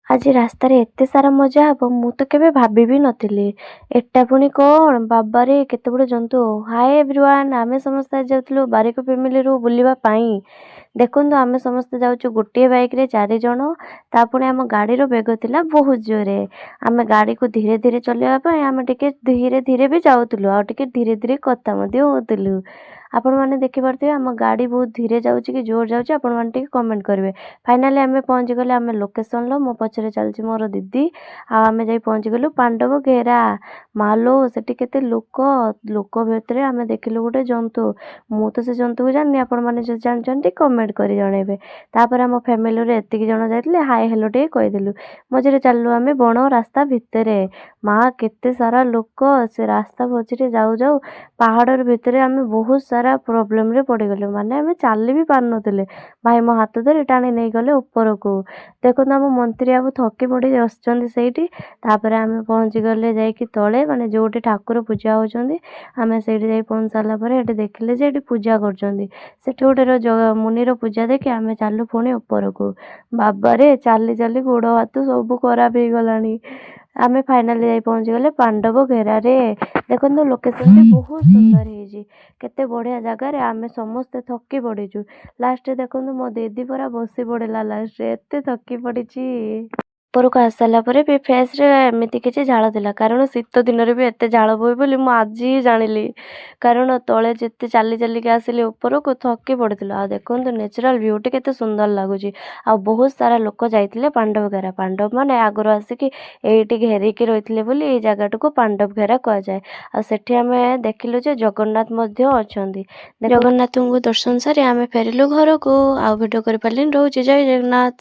ଆଜି ରାସ୍ତାରେ ଏତେ ସାରା ମଜା ହବ, ମୁଁ ତ କେବେ ଭାବି ବି ନଥିଲି। ଏଟା ପୁଣି କ'ଣ? ବାବାରେ, କେତେ ବଡ଼ ଜନ୍ତୁ! ହାଏ ଏଭ୍ରିୱାନ୍, ଆମେ ସମସ୍ତେ ଆଜି ଯାଉଥିଲୁ ବାରିକ ଫ୍ୟାମିଲିରୁ ବୁଲିବା ପାଇଁ। ଦେଖନ୍ତୁ, ଆମେ ସମସ୍ତେ ଯାଉଛୁ ଗୋଟିଏ ବାଇକ୍ରେ ଚାରିଜଣ। ତା ପୁଣି ଆମ ଗାଡ଼ିର ବେଗ ଥିଲା ବହୁତ ଜୋରେ। ଆମେ ଗାଡ଼ିକୁ ଧୀରେ ଧୀରେ ଚଲେଇବା ପାଇଁ ଆମେ ଟିକେ ଧୀରେ ଧୀରେ ବି ଯାଉଥିଲୁ ଆଉ ଟିକେ ଧୀରେ ଧୀରେ କଥା ମଧ୍ୟ ହେଉଥିଲୁ। ଆପଣମାନେ ଦେଖିପାରୁଥିବେ, ଆମ ଗାଡ଼ି ବହୁତ ଧୀରେ ଯାଉଛି କି ଜୋର ଯାଉଛି, ଆପଣମାନେ ଟିକେ କମେଣ୍ଟ କରିବେ। ଫାଇନାଲି ଆମେ ପହଞ୍ଚିଗଲେ ଆମେ ଲୋକେସନ୍ର। ମୋ ପଛରେ ଚାଲିଛି ମୋର ଦିଦି ଆଉ ଆମେ ଯାଇ ପହଞ୍ଚିଗଲୁ ପାଣ୍ଡବ ଘେରା। ମାଲୋ, ସେଠି କେତେ ଲୋକ! ଲୋକ ଭିତରେ ଆମେ ଦେଖିଲୁ ଗୋଟେ ଜନ୍ତୁ। ମୁଁ ତ ସେ ଜନ୍ତୁକୁ ଜାଣିନି, ଆପଣମାନେ ଯଦି ଜାଣିଛନ୍ତି କମେଣ୍ଟ କରି ଜଣେଇବେ। ତାପରେ ଆମ ଫ୍ୟାମିଲିରୁ ଏତିକି ଜଣ ଯାଇଥିଲେ, ହାଇ ହେଲୋ ଟିକେ କହିଦେଲୁ। ମଝିରେ ଚାଲିଲୁ ଆମେ ବଣ ରାସ୍ତା ଭିତରେ। ମା, କେତେ ସାରା ଲୋକ! ସେ ରାସ୍ତା ମଝିରେ ଯାଉ ଯାଉ ପାହାଡ଼ର ଭିତରେ ଆମେ ବହୁତ ସାରା ପ୍ରୋବ୍ଲେମରେ ପଡ଼ିଗଲୁ, ମାନେ ଆମେ ଚାଲି ବି ପାରୁନଥିଲେ। ଭାଇ ମୋ ହାତ ଧରି ଟାଣି ନେଇଗଲେ ଉପରକୁ। ଦେଖନ୍ତୁ, ଆମ ମନ୍ତ୍ରୀ ବାବୁ ଥକି ପଡ଼ି ବସିଛନ୍ତି ସେଇଠି। ତାପରେ ଆମେ ପହଞ୍ଚିଗଲେ ଯାଇକି ତଳେ, ମାନେ ଯେଉଁଠି ଠାକୁର ପୂଜା ହେଉଛନ୍ତି। ଆମେ ସେଇଠି ଯାଇ ପହଞ୍ଚି ସାରିଲା ପରେ ଏଠି ଦେଖିଲେ ଯେ ଏଠି ପୂଜା କରୁଛନ୍ତି। ସେଠି ଗୋଟେ ମୁନିର ପୂଜା ଦେଖି ଆମେ ଚାଲୁ ପୁଣି ଉପରକୁ। ବାବାରେ, ଚାଲି ଚାଲି ଗୋଡ଼ ହାତ ସବୁ ଖରାପ ହେଇଗଲାଣି। ଆମେ ଫାଇନାଲି ଯାଇ ପହଞ୍ଚିଗଲେ ପାଣ୍ଡବ ଘେରାରେ। ଦେଖନ୍ତୁ, ଲୋକେସନଟି ବହୁତ ସୁନ୍ଦର ହେଇଛି। କେତେ ବଢ଼ିଆ ଜାଗାରେ ଆମେ ସମସ୍ତେ ଥକି ପଡ଼ିଛୁ। ଲାଷ୍ଟରେ ଦେଖନ୍ତୁ, ମୋ ଦିଦି ପରା ବସି ପଡ଼ିଲା ଲାଷ୍ଟରେ, ଏତେ ଥକି ପଡ଼ିଛି। ଉପରକୁ ଆସିସାରିଲା ପରେ ବି ଫେସ୍ରେ ଏମିତି କିଛି ଝାଳ ଥିଲା, କାରଣ ଶୀତ ଦିନରେ ବି ଏତେ ଝାଳ ବୋହେ ବୋଲି ମୁଁ ଆଜି ହିଁ ଜାଣିଲି। କାରଣ ତଳେ ଯେତେ ଚାଲି ଚାଲିକି ଆସିଲି ଉପରକୁ, ଥକି ପଡ଼ିଥିଲୁ। ଆଉ ଦେଖନ୍ତୁ, ନ୍ୟାଚୁରାଲ୍ ଭ୍ୟୁଟି କେତେ ସୁନ୍ଦର ଲାଗୁଛି। ଆଉ ବହୁତ ସାରା ଲୋକ ଯାଇଥିଲେ ପାଣ୍ଡବ ଘେରା। ପାଣ୍ଡବ ମାନେ ଆଗରୁ ଆସିକି ଏଇଠି ଘେରିକି ରହିଥିଲେ ବୋଲି ଏଇ ଜାଗାଟିକୁ ପାଣ୍ଡବ ଘେରା କୁହାଯାଏ। ଆଉ ସେଠି ଆମେ ଦେଖିଲୁ ଯେ ଜଗନ୍ନାଥ ମଧ୍ୟ ଅଛନ୍ତି। ଜଗନ୍ନାଥଙ୍କୁ ଦର୍ଶନ ସାରି ଆମେ ଫେରିଲୁ ଘରକୁ। ଆଉ ଭିଡ଼ିଓ କରିପାରିଲିନି। ରହୁଛି, ଜୟ ଜଗନ୍ନାଥ।